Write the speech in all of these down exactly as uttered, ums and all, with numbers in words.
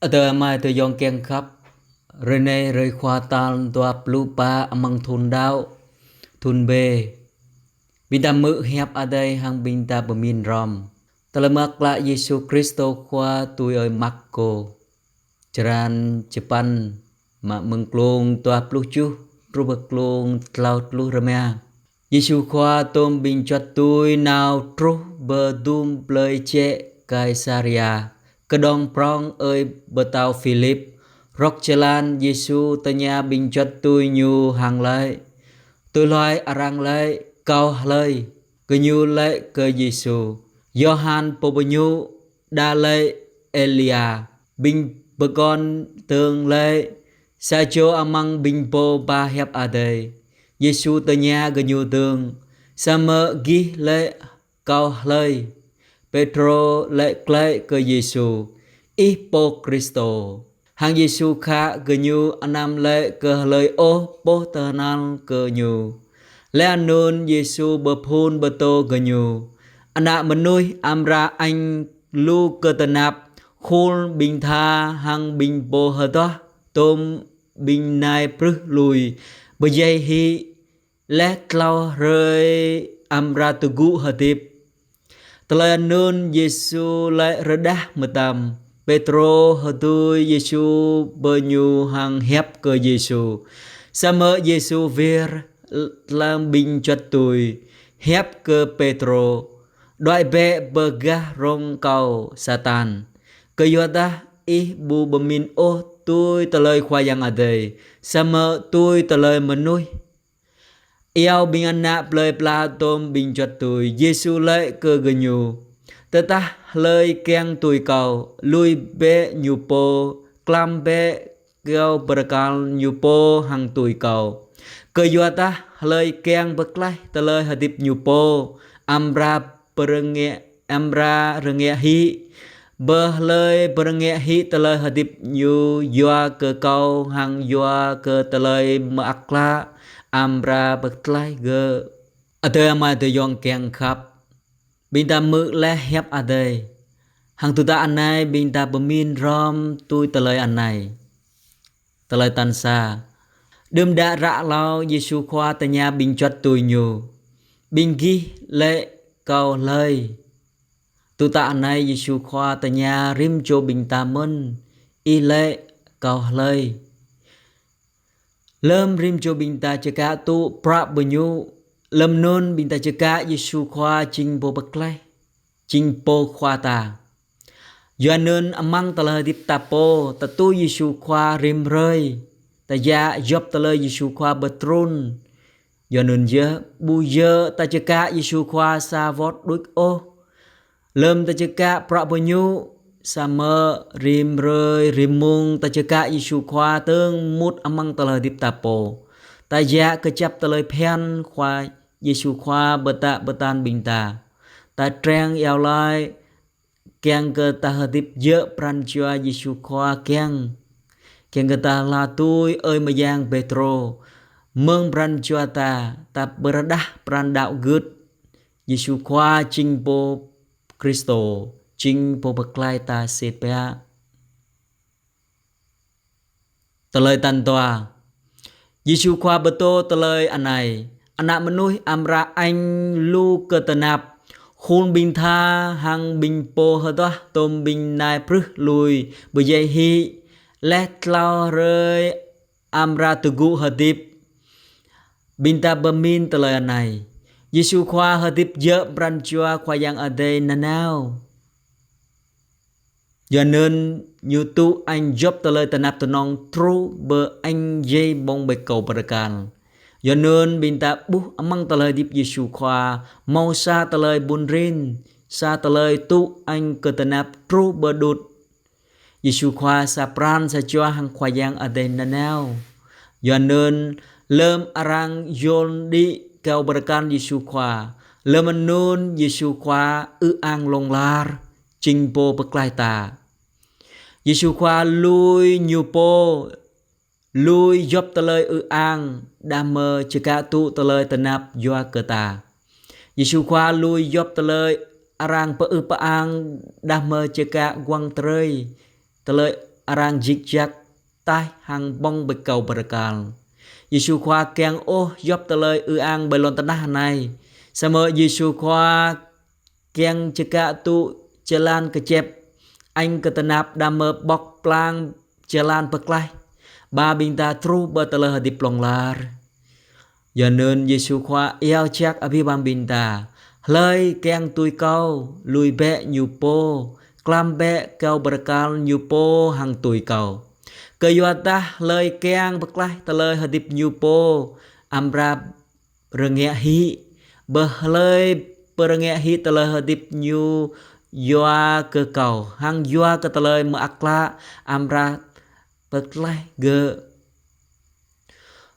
Adơi amai adơi ayŏng kiăng khăp, hrơi anai hrơi Khua tal dua pluh pă amăng thun đăo, thun B. Ƀing ta hmư̆ hiăp Adai hăng ƀing ta pơmĭn hrŏm. Tơlơi mơak klă Yêsu Krist Khua tui ơi Markô. Črăn čơpăn, mă mơ̆ng klông dua pluh tơjuh truh pơ klông klâo pluh rơma. Yêsu Khua tôm ƀing juăt tui nao truh pơ dum plơi jĕ Kaisaria, kơđông prong ơi pơtao Philip. Rŏk jơlan Yêsu tơña ƀing juăt tui Ñu hăng laĭ: Tui hluai arăng laĭ Kâo hlơi? Gơñu laĭ kơ Yêsu: Yôhan Pô Pơñu, đa laĭ Êlia, ƀing pơkŏn dơ̆ng laĭ sa čô amăng ƀing pô ba hiăp Adai. Yêsu tơña gơñu dơ̆ng: Samơ̆ gih laĭ Kâo hlơi? Pêtrô laĭ glaĭ kơ Yêsu: Ih Pô Krist. Hăng Yêsu khă gơñu anăm laĭ kơ hlơi ôh pô tơhnal kơ Ñu. Laih anŭn Yêsu pơphun pơtô gơñu: Ană Mơnuih amra añ lu kơ tơnap, khul ƀing tha hăng ƀing pô hơduah tôm ƀing nai prưh lui, pơdjai hĭ, laih klâo hrơi amra tơgŭ hơdip. Tơlơi anŭn Yêsu laĭ rơđah mơtam. Pêtrô hơdui Yêsu pơ ñu hăng hiăp kơ Yêsu. Samơ̆ Yêsu wir lăng ƀing juăt tui, hiăp kơ Pêtrô: Đuaĭ bĕ pơ gah rông Kâo, Satan. Kơyuadah ih ƀu pơmĭn ôh tui tơlơi Khua Yang Adai, samơ̆ tui tơlơi mơnuih. Iâu ƀing ană plơi pla tôm ƀing juăt tui, Yêsu laĭ kơ gơñu: Tơdah hlơi kiăng tui Kâo, lui bĕ ñu pô, klăm bĕ kơyâo bơrơkal ñu pô hăng tui Kâo. Kơyuadah hlơi kiăng pơklaih tơlơi hơdip ñu pô, amra pơrơngiă, amra rơngiă hĭ. Bơ hlơi pơrơngiă hĭ tơlơi hơdip ñu yua kơ Kâo hăng yua kơ tơlơi mơak klă, amra pơklaih gơ̆. Adơi amai adơi ayŏng kiăng khăp, ƀing ta hmư̆ laih hiăp Adai. Hăng tŭ tă anai ƀing ta pơmĭn hrŏm tui tơlơi anai. Tơlơi tal sa. Đưm đă ră hlâo Yêsu Khua tơña ƀing juăt tui Ñu: Ƀing gih laĭ Kâo hlơi? Tŭ tă anai Yêsu Khua tơña rĭm čô ƀing ta mơ̆n: Ih laĭ Kâo hlơi? Lơm rĭm čô ƀing ta čơkă tŭ prăp pơñu, lơm anŭn ƀing ta čơkă Yêsu Khua jing Pô Pơklaih, jing Pô Khua ta. Yua anŭn amăng tơlơi hơdip ta pô, ta tui Yêsu Khua rĭm hrơi, ta djă djŏp tơlơi Yêsu Khua pơtrŭn. Yua anŭn yơh, ƀu djơ̆ ta čơkă Yêsu Khua sa wơ̆t đôč ôh. Lơm ta čơkă prăp pơñu, samơ̆ rĭm hrơi rĭm mông ta čơkă Yêsu Khua tơ̆ng mŭt amăng tơlơi hơdip ta pô. Ta djă kơjăp tơlơi phiăn Khua Yêsu Khua pơtă pơtăn ƀing ta. Ta treng iâu laĭ, kiăng kơ ta hơdip djơ̆ pran jua Yêsu Khua kiăng. Kiăng kơ ta hla tui ơi mơyang Pêtrô, mơ̆ng pran jua ta, ta pơrơđah pran đăo gưt. Yêsu Khua jing Pô Krist, jing Pô Pơklaih ta sĭt biă. Tơlơi tal dua. Yêsu Khua pơtô tơlơi anai: Ană Mơnuih amra añ lu kơ tơnap, khul ƀing tha hăng ƀing pô hơduah tôm ƀing nai prưh lui pơdjai hĭ, laih klâo hrơi amra tơgŭ hơdip. Ƀing ta pơmĭn tơlơi anai: Yêsu Khua hơdip djơ̆ pran jua Khua Yang Adai nanao. Yua anŭn Ñu tŭ añ djŏp tơlơi tơnap tơnŏng truh pơ añ djai ƀơ̆ng ƀơi kơyâo bơrơkal. Yua anŭn ƀing ta ƀuh amăng tơlơi hơdip Yêsu Khua, hmâo sa tơlơi ƀun rin, sa tơlơi tŭ añ kơ tơnap truh pơ đŭt. Yêsu Khua sa pran sa jua hăng Khua Yang Adai nanao. Yua anŭn lơm arăng yol đĭ kơyâo bơrơkal Yêsu Khua, lơm anŭn Yêsu Khua ư ang hlŏng lar, jing Pô Pơklaih ta. Yêsu Khua lui Ñu pô, lui djŏp tơlơi ư ang, đah mơ̆ čơkă tŭ tơlơi tơnap yua kơ ta. Yêsu Khua lui djŏp tơlơi arăng pơư pơang, đah mơ̆ čơkă guang trơi, tơlơi arăng jik jak taih hăng ƀơ̆ng ƀơi kâo bơrơkal. Yêsu Khua kiăng ôh djŏp tơlơi ư ang ƀơi lŏn tơnah anai. Samơ̆ Yêsu Khua kiăng čơkă tŭ jơlan kơjăp, añ kơ tơnap đah mơ̆ ƀŏk plang jơlan pơklaih ba ƀing ta truh pơ tơlơi hơdip hlŏng lar. Yua anŭn Yêsu Khua iâu jak abih bang ƀing ta: Hlơi kiăng tui kâo, lui bĕ ñu pô, klăm bĕ kâo bơrơkal ñu pô hăng tui kâo. Kơyua dah hlơi kiăng pơklaih tơlơi hơdip ñu pô, amra rơngiă hĭ. Bơ hlơi pơrơngiă hĭ tơlơi hơdip ñu yua kơ kâo hăng yua kơ tơlơi mơak klă, amra pơklaih gơ̆.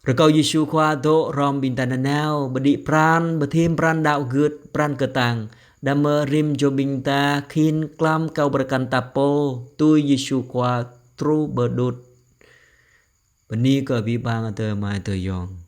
Rơkâo Yêsu Khua dŏ hrŏm ƀing ta nanao, pơđĭ pran, pơthim pran đaŏ gưt, pran kơtang, đah mơ̆ rĭm čô ƀing ta khĭn klăm kâo bơrơkal ta pô, tui Yêsu Khua truh pơ đŭt. Bơni kơ abih bang adơi amai adơi ayŏng.